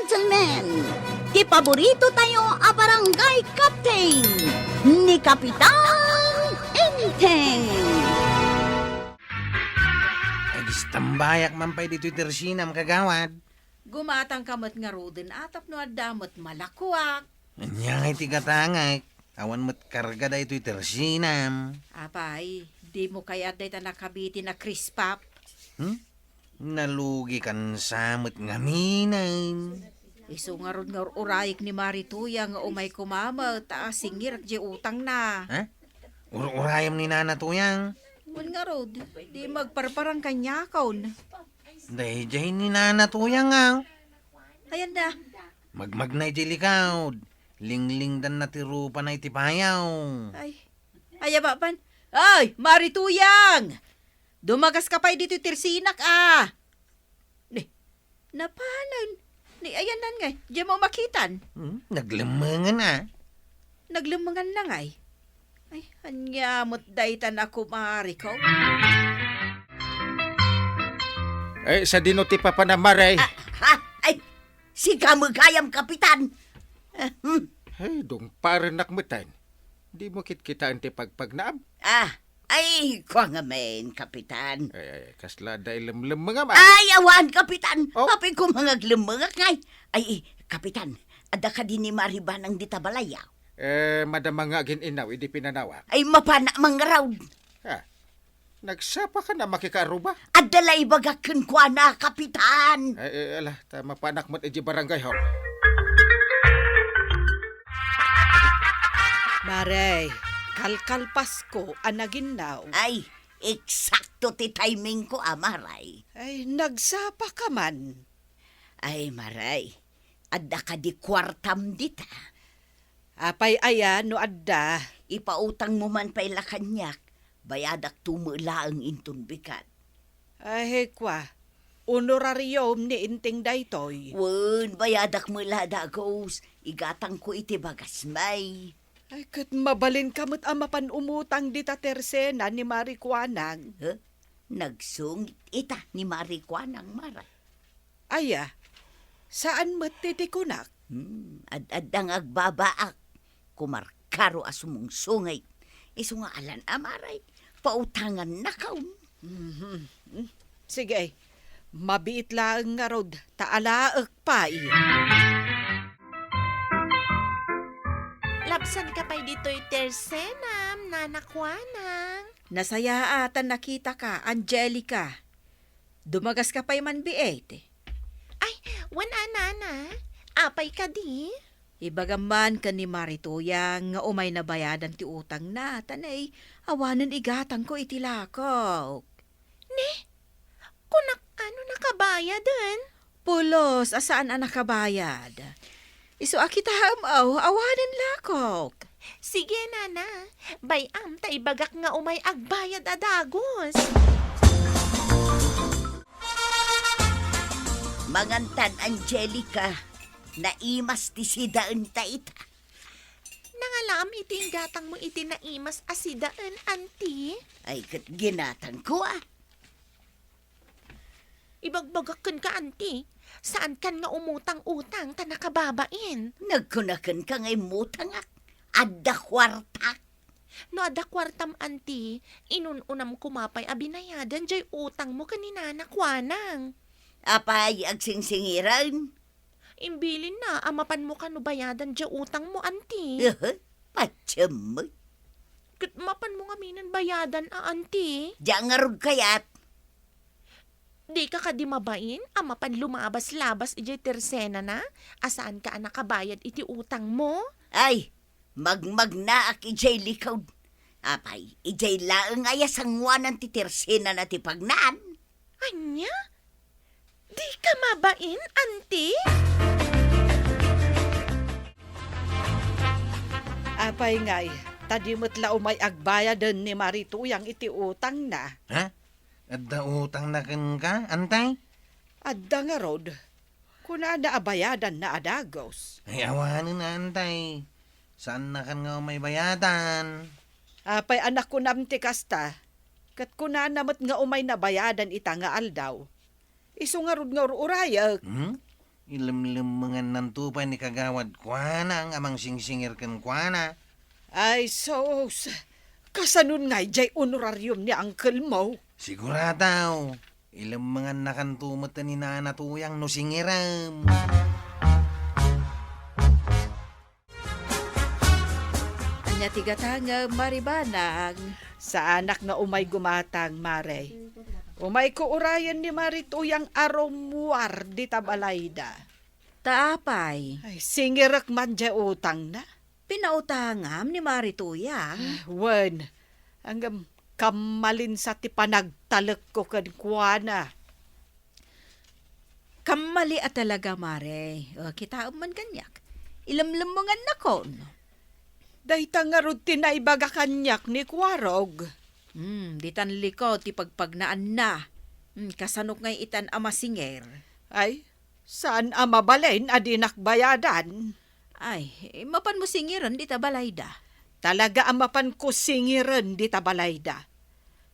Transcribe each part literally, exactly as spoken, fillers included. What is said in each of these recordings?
Gentlemen, ti paborito tayo a barangay captain, ni Kapitan Enteng. Agistambayak man pay ditoy tersinam, kagawad. Gumatangka met ngaruden, a tapno adda met malakuak. Ania ngay ti gatangek? Awan met karga daytoy tersinam. Apay, dimo kayat dayta nakabiti a crispap? Hmm? Nalugikan sa met ngamin. Isu ngarud nga ur-urayek ni Mari Tuyang nga umay koma met ta singirek diay utangna. Ha? Ur-urayem ni Nana Tuyang? Wen ngarud, di magparparang kaniakon. Daydiay ni Nana Tuyang, a. Ayan na. Magmagna idiay likod. Linglingdanna ti rupana iti bayaw. Ay, ay, ababan. Ay, Mari Tuyang! Dumagaska pay ditoy tersinak, a. Ni, napanen. Ni, ayan nan ngay, diay mo makitan. Hmm, naglemmengan, a. Naglemmengan na ngay. Ay, ania met dayta a kumariko? Ay, sadino ti papanam, Mari? Ah, ha? Ay, sika met gayam, Kapitan. Ah, hmm. Ay, dungparennak metten. Dimo kitkitaen ti pagpagnaam? Ah, ay, kua ngamin, Kapitan. Ay, ay, kasla adda ilemlemmengam, a. Ay, awan, Kapitan. Oh? Apay koma nga aglemmengak ngay. Ay, Kapitan, adda kadi ni Mari Banang dita balay, a? Eh, madama nga agin-innaw idi pinanawak. Ay, mapanak man ngarud. Ha? Nagsapaka a makikaaruba? Adda la ibagak kenkuana, Kapitan. Ay, ay, ala, ta mapanak met idiay barangay hall. Mari, kalkalpasko a naginnaw. Ay, eksakto ti timingko, a, Mari. Ay, nagsapaka man. Ay, Mari, adda kadi kuartam dita? Apay aya no adda? Ipautangmo man pay la kaniak, bayadakto met laeng inton bigat. Ay, kua, honorarium ni Enteng daytoy. Wen, bayadak met la dagus, igatangko iti bagas, may. Ay, ket mabalinka met a mapan umutang dita tersena ni Mari Kuanang. Huh? Nagsungit ita ni Mari Kuanang, Mari. Aya, saan met ti, ti kunak? Hmm, ad-adda nga agbabaak. Kumarkaro a sumungsungit. Isu nga alan a, Mari, pautangannakon. Mhm. Hmm. Sige, mabiit laeng ngarud, ta alaek pay. Labsanka pay ditoy tersenam, Nana Kuanang. Nasayaat a nakitaka, Angelica. Dumagaska pay man biit. Ay, wen a, Nana. Apay kadi? Ibagam man ken ni Mari Tuyang nga umay nabayadan ti utangna, ta nay, awanen igatangko iti lakok. Ne? Kunak, ano, nakabayaden? Pulos a saan a nakabayad. Isu a kitaem, aw, awanen lakok. Sige, Nana. Bay-am ta ibagak nga umay agbayad a dagus. Mangantan, Angelica. Naimas ti sidaenta ita. Nangalaam iti inggatangmo iti naimas a sidaen, Auntie? Ay, ket ginatangko, a. Ibagbagak kenka, Auntie, saankan nga umutang-utang ta nakababain. Nagkuna kenka nga immutangak. Adda kuartak. No adda kuartam, Auntie, inun-unam koma pay a binayadan jay utangmo ken ni Nana Kuanang. Apay, agsingsingiren? Imbilinna a mapanmo kano bayadan jay utangmo, Auntie. Ehe, patiem met. Ket mapanmo ngaminen bayadan a, Auntie? Dia ngarud kayat. Dika kadi mabain a mapan lumabas-labas idiay tersenana a saanka a nakabayad iti utangmo? Ay, magmagnaak idiay likod. Apay, idiay laeng aya sangoanan ti tersenana ti pagnaan? Ania? Dika mabain, Auntie? Apay ngay, ta di met la umay agbayaden ni Mari Tuyang iti utangna. Ha? Adda utangna kenka, Antay? Adda ngarud. Kunana a bayadanna a dagus. Ay, awanen, Antay. Saannakan nga umay bayadan. Apay a nakunam ti kasta? Ket kunana met nga umay nabayadan ita nga aldaw. Isu ngarud nga ur-urayek. Hmm? Ilemlemmengannanto pay ni Kagawad Kuanang a mangsingsingir kenkuana. Ay, sus! Kasanon ngay jay honorarium ni uncle-mo? Sigurado. Ilemmengannakanto met ni Nana Tuyang no singirem. Ania ti gatangem, Mari Banang? Saanak nga umay gumatang, Mare. Umayko urayen ni Mari Tuyang a rummuar dita balayda. Ta apay? Ay, singirek man jay utangna. Pinautangam ni Mari Tuyang? Ah, wen. Ngem, kammalin sa ti panagtalekko kenkuana. Kammali a talaga, Mare. O, kitaem man kaniak. Ilemlemmengannakon. Dayta ngarud ti naibaga kaniak ni Kuarog. Hmm, ditan likud ti pagpagnaanna. Hmm, kasanok ngay itan a masingir? Ay, saan a mabalin a dinak bayadan. Ay, mapanmo singiren dita balayda? Talaga a mapanko singiren dita balayda.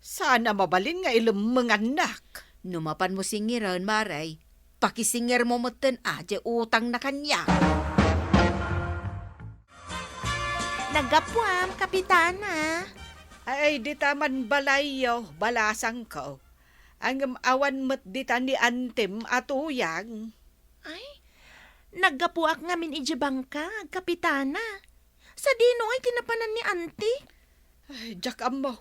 Saan a mabalin nga ilemmengannak. No mapanmo singiren, Mare, pakisingirmo metten a jay utangna kaniak. Naggapuam, Kapitana. Ay, dita man balayyo, balasangko. Ngem awan met dita ni Antem a Tuyang. Ay, naggapuak ngamin idiay bangkag, Kapitana. Sadino ngay ti napanan ni Auntie? Ay, diak ammo.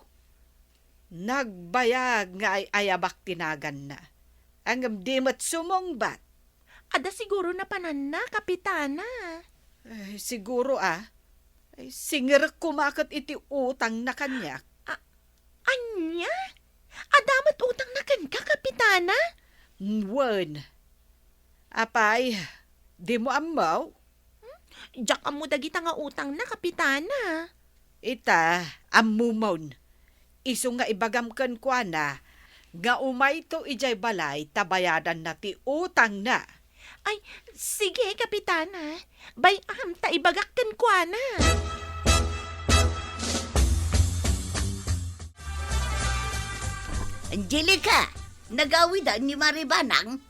Nagbayag nga ay-ayabak ti naganna. Ngem di met sumungbat. Adda siguro napananna, Kapitana. Ay, siguro, a. Ay, singirek koma ket iti utangna kaniak. A-, ania? Adda met utangna kenka, Kapitana? Wen. Apay, dimo ammo? Hmm? Diak ammo dagita nga utangna, Kapitana. Ita, ammomon. Isu nga ibagam kenkuana nga umayto idiay balay ta bayadanna ti utangna. Ay, sige, Kapitana. Bay-am ta ibagak kenkuana. Angelica, nagawida ni Mari Banang?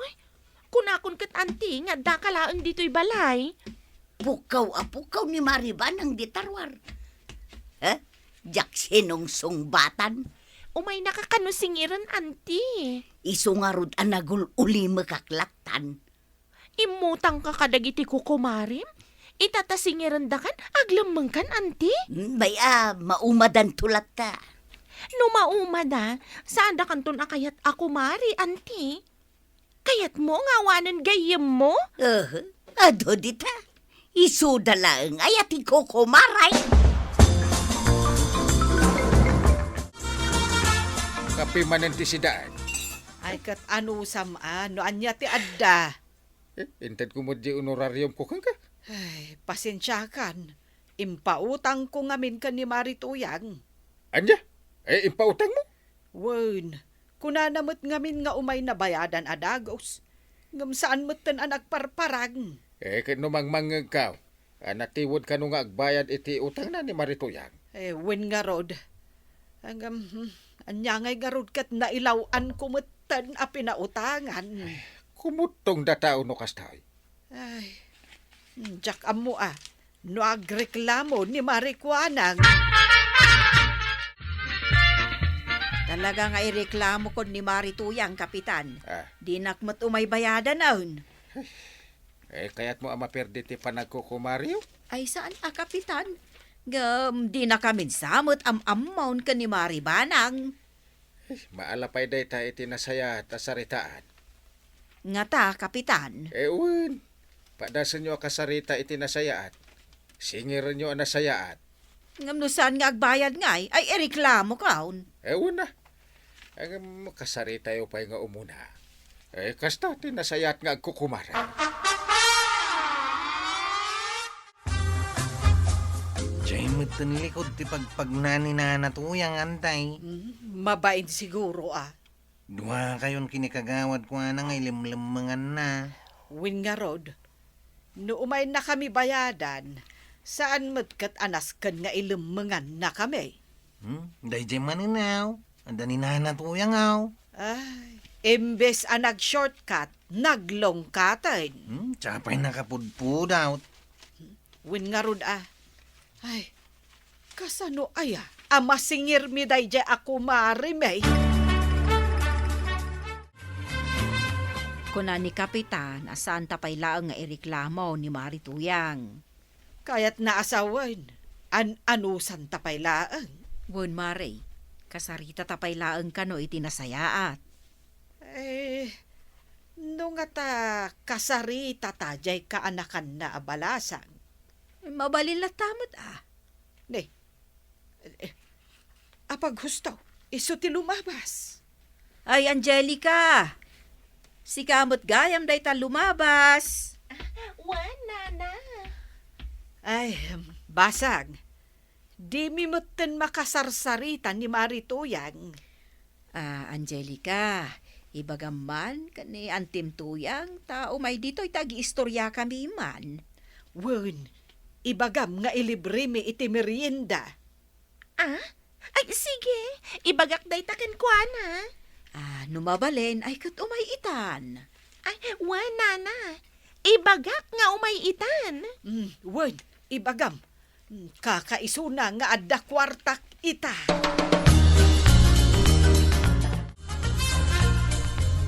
Ay, kunakon ket, Auntie, nga addaka laeng ditoy balay. Pukkaw a pukkaw ni Mari Banang dita ruar. Ha? Diak sinungsungbatan. Umaynaka kano singiren, Auntie? Isu ngarud a nagul-ulimekak lattan. Immutangka kadagiti kukumarim? Ita ta singirendakan, aglemmengkan, Auntie? Mm, bay-am, maumadanto latta. No maumada, saandakanton a kayat a kumari, Auntie? Kayatmo nga awanen gayyemmo? Aha, adu dita. Isuda laeng aya ti kukumaray. Kape manen ti sidaan. Ay, ket anusam a, no ania ti adda? Eh, intedko met di honorariumko kenka. Ay, pasensiakan. Impautangko ngamin ken ni Mari Tuyang. Ania? Eh, impautangmo? Wen, kunana met ngamin nga umayna bayadan a dagus. Ngem saan metten a nagparparang. Eh, ket no mangmangngegka, a natiwed kano nga agbayad iti utangna ni Mari Tuyang? Eh, wen ngarud. Ngem, hmm, ania ngay ngarud ket nailaw-anko metten a pinautangan. Ay, kumuttong data no kastoy. Ay, diak ammo a no agreklamo ni Mari Kuanang. Talaga nga ireklamokon ni Mari Tuyang, Kapitan. Ah. Dinak met umay bayadanen. Eh, kayatmo a maperdi ti panagkukumariw? Ay, saan a, Kapitan. Ngem dinakamin sa met am-ammoon ken ni Mari Banang. Eh, maala pay dayta iti nasayaat a saritaan. Ngata, Kapitan? Eh, wen. Padasenyo a kasarita iti nasayaat. Singirenyo a nasayaat. Ngem no saan nga agbayad ngay, ay ireklamokon. Eh, wen a. Ngem kasaritayo pay nga umuna. Eh, kasta ti nasayaat nga agkukumara. Diay metten likud ti pagpagna ni Nana Tuyang, Antay. Mm, mabain siguro, a. Duakayon ken ni Kagawad Kuana nga ilemlemmenganna. Wen ngarud, no umaynakami bayadan, saan met ket a nasken nga ilemmengannakami. Hmm? Daydiay manen, aw. Adda ni Nana Tuyang, aw. Ay, Imbes a nag-shortcut, nag-longkaten. Hmm, siya pay nakapudpudot. Wen ngarud a. Ay, kasano aya a masingirmi daydiay a kumarimi? Kuna ni Kapitan a saan ta pay laeng nga ireklamo ni Mari Tuyang. Kayatna a sawen, an-anusan ta pay laeng. Wen, Mari, kasarita ta pay laeng kano iti nasayaat. Eh, no nga ta kasarita ta diay kaanakanna a balasang. Mabalin latta met, a. Ne, eh, apaghusto, isu ti lumabas. Ay, Angelica! Sika met gayam dayta lumabas. Wen, nana. Ay, basag. Dimi metten makasarsarita ni Mari Tuyang. Ah, Angelica, ibagam man ken ni Antim Tuyang, ta umay ditoy ta agiistoriakami man. Wen, ibagam nga ilibremi iti merienda. Ah? Ay, sige. Ibagak dayta kenkuana. Ah, no mabalin, ay ket umay itan. Ay, wen, nana. Ibagak nga umay itan. Mm, wen, ibagam. Mm, kakaisuna nga adda kuartak ita.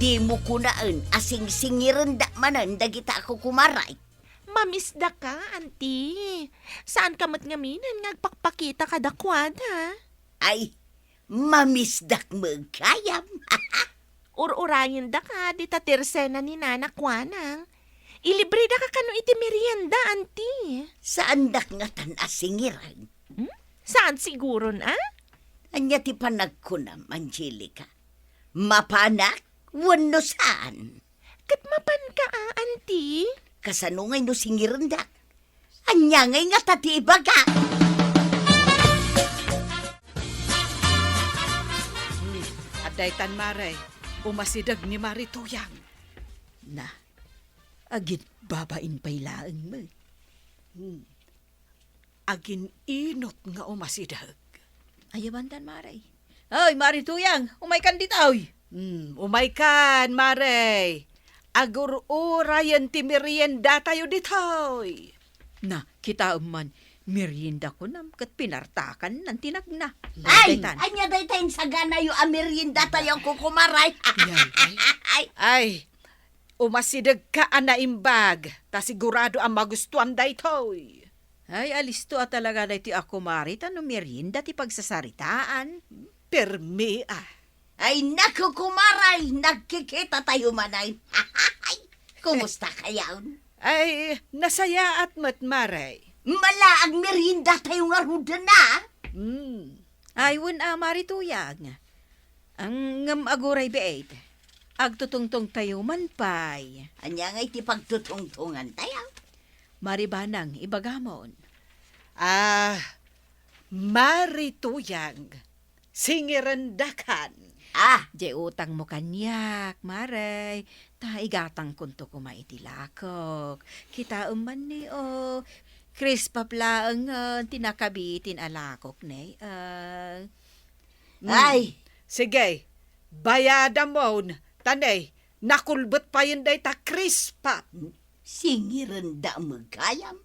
Dimo kunaen a singsingirendak manen dagita a kukumaray. Mamisdaka, anti. Saanka met ngaminen nga agpakpakita kadakuada? Ay, mamisdak met gayam. Ur-urayendaka dita tersena ni nana kuanang. Ilibredaka kano iti merienda, anti. Saandak ngatan a singiren? Hmm? Saan siguron, a? Ania ti panagkunam, Angelica? Mapanak wenno saan? Ket mapanka a, anti? Kasano ngay no singirendak? Ania ngay ngata ti ibagak? Hmm, adda itan, Mare. Umasideg ni Mari Tuyang. Na, agin babain pay laeng met. Hmm. Agin-inut nga umasideg. Ayabantan, Mare. Ay, Mari Tuyang, umaykan ditoy. Hmm, umaykan, Mare. Agur-urayen ti meriendatayo ditoy. Na, kitaem man, merienda kunam ket pinartakan nan tinagna. Ay, daytan. Ania dayta insaganayo a meriendatayo, kukumaray? Yan, ay. Ay. Ay, umasidegka a naimbag, ta sigurado a magustuam daytoy. Ay, alisto a talaga daytoy a kumare ta no merienda ti pagsasaritaan. Permi a. Ay, naku, kumaray, nagkikitatayo manen. Kumusta kayon? Ay, nasayaat met, Mare. Mala, agmeriendatayo ngaruden a. Hmm. Ay, wen a, Mari Tuyang. Ang ngem aguray biit. Agtutungtongtayo man pay. Ania ngay ti pagtutungtongantayo? Mari Banang, ibagamon. Ah, Mari Tuyang, singirendakan. Ah! Diay utangmo kaniak, Mare. Ta igatangkonto koma iti lakok. Kitaem man ni, o, Crisp Puff laengen ti nakabitin a lakok ne, a. Mm. Ay! Sige, bayadamon, ta ne, nakulbet payen dayta Crisp Puff. Singirenda met gayam.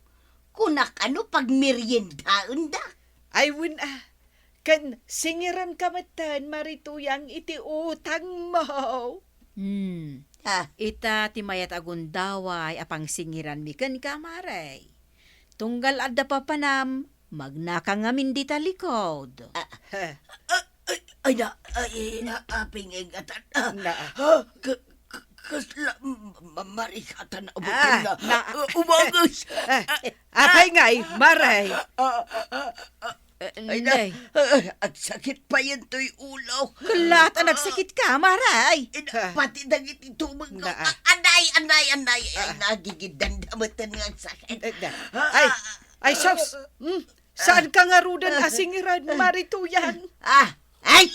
Kunak a no pagmeriendaenda. Ay, wen a. Ken singirenka metten, Mari Tuyang, iti utangmo. Hmm. Ah. Ita ti mayat a gundaway a pangsingiranmi kenka, Mare. Tunggal adda papanam, magnaka ngamin dita likod. Ah. Heh. Ah, ay, ay, na, ay, ah, aping ingatan. Ah, na. Ah, ka-, ka-, kasla, ma-, ma-, marikatan a butang na. Ah, na. Ah, umagas. Ah, ah, apay ngay, Mare. Ah, ah, ah, ah. Eh, Ay, na, Inday. Ah, agsakit payen toy ulo. Kulat a nagsakit ka, Mare. Ay, na, pati dagiti tumengko. Na, ah. A-, anay, anay, anay. Ay, ah, nagigidanda metten nga agsakit. Eh, na. Ah, Ay, ah, ay, sus. Hmm? Saan ka ngaruden a singiran, Mari Tuyang? Ah, ay!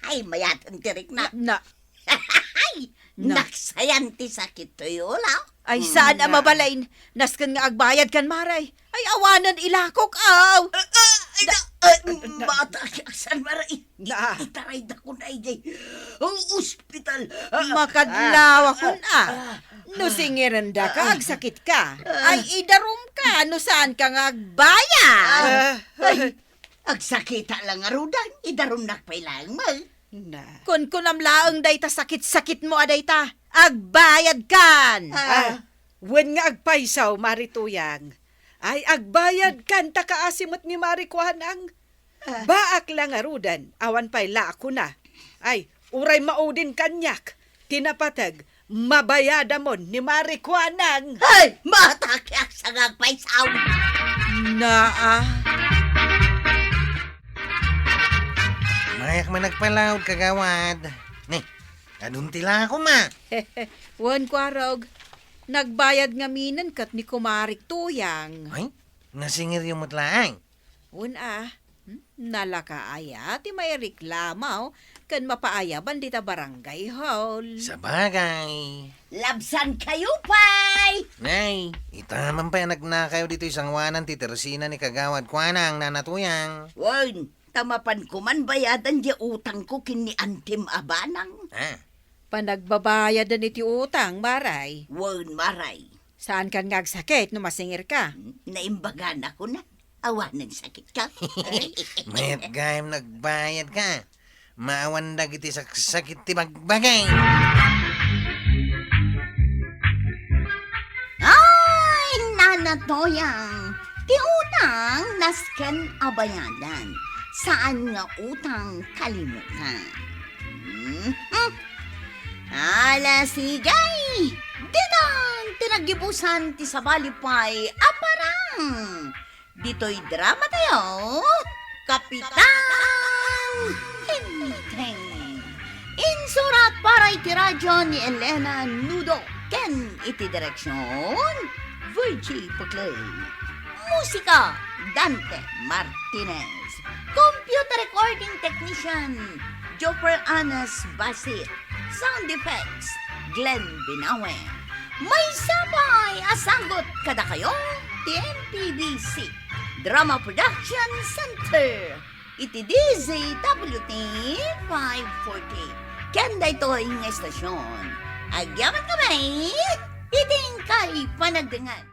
Ay, mayaten ti rikna. Na. Ay, na. Naksayan ti sakit toy ulo. Ay, saan a mabalin? Nasken nga agbayad kan, Mare. Ay, awanen ilakok, aw! Ah, ah, ay, na, Ay, mata, San Mari. Na. Itaraydakon ay di. Ospital. Ah, makadlawakon, ah, ah. No singirendaka, ah, agsakitka. Ah. Ay, idarumka no saanka nga agbayad. Ah, ay, agsakita lang ngaruden, idarumnak pay laeng met. Na. Kunkunam laeng dayta sakit-sakitmo a dayta. Agbayadkan! Ah. Ah, wen nga agpayso, Mari Tuyang. Ay, agbayadkan ta kaasi met ni Mari Kuanang. Ah. Baak la ngaruden, awan pay la a kuna. Ay, uray maudin kaniak ti napateg, mabayadamon ni Mari Kuanang. Ay, matakiak sa nga agpayso. Naa. Mayak man agpalaod, kagawad. Ni, adun ti lako, ma. Wen, Kuarog. Nagbayad ngaminen ket ni Kumarik Tuyang. Ay, nasingiryo met laeng. Wen a, hmm? Nalaka aya ti maireklamo ken mapaayaban dita barangay hall? Sabagay. Labsankayo pay! Nay, ita man pay a nagnakayo ditoy sangoanan ti tersina ni Kagawad Kuanang, Nana Tuyang. Wen, ta mapanko man bayadan diay utangko ken ni Antim a banang. Ah. Panagbabayadan iti utang, Maray. Wen, Maray. Saankan nga agsakit no masingirka? Hmm, naimbaganak, kuna. Awanen sakitka. Met gayam nagbayadka. Maawan dagiti saksakit ti bagbagay. Ay, Nana Toyang, ti utang nasken a bayadan. Saan nga utang kalimetan. Mhm. Ala, sige! Ditan ti naggibusan ti sabali pay a parang ditoy drama tayo, Kapitan Enteng. Insurat para iti radyo ni Elena Nudo ken iti direksyon, Virgie Paclay. Musika, Dante Martinez. Computer recording technician, Joper Anas Basit. Sound effects, Glenn Binawe. Maysa pay a sagut kadakayo ti M P B C Drama Production Center iti D Z W T five forty. Ken daytoy nga estasyon, agyamankami iti inkay panagdengngeg.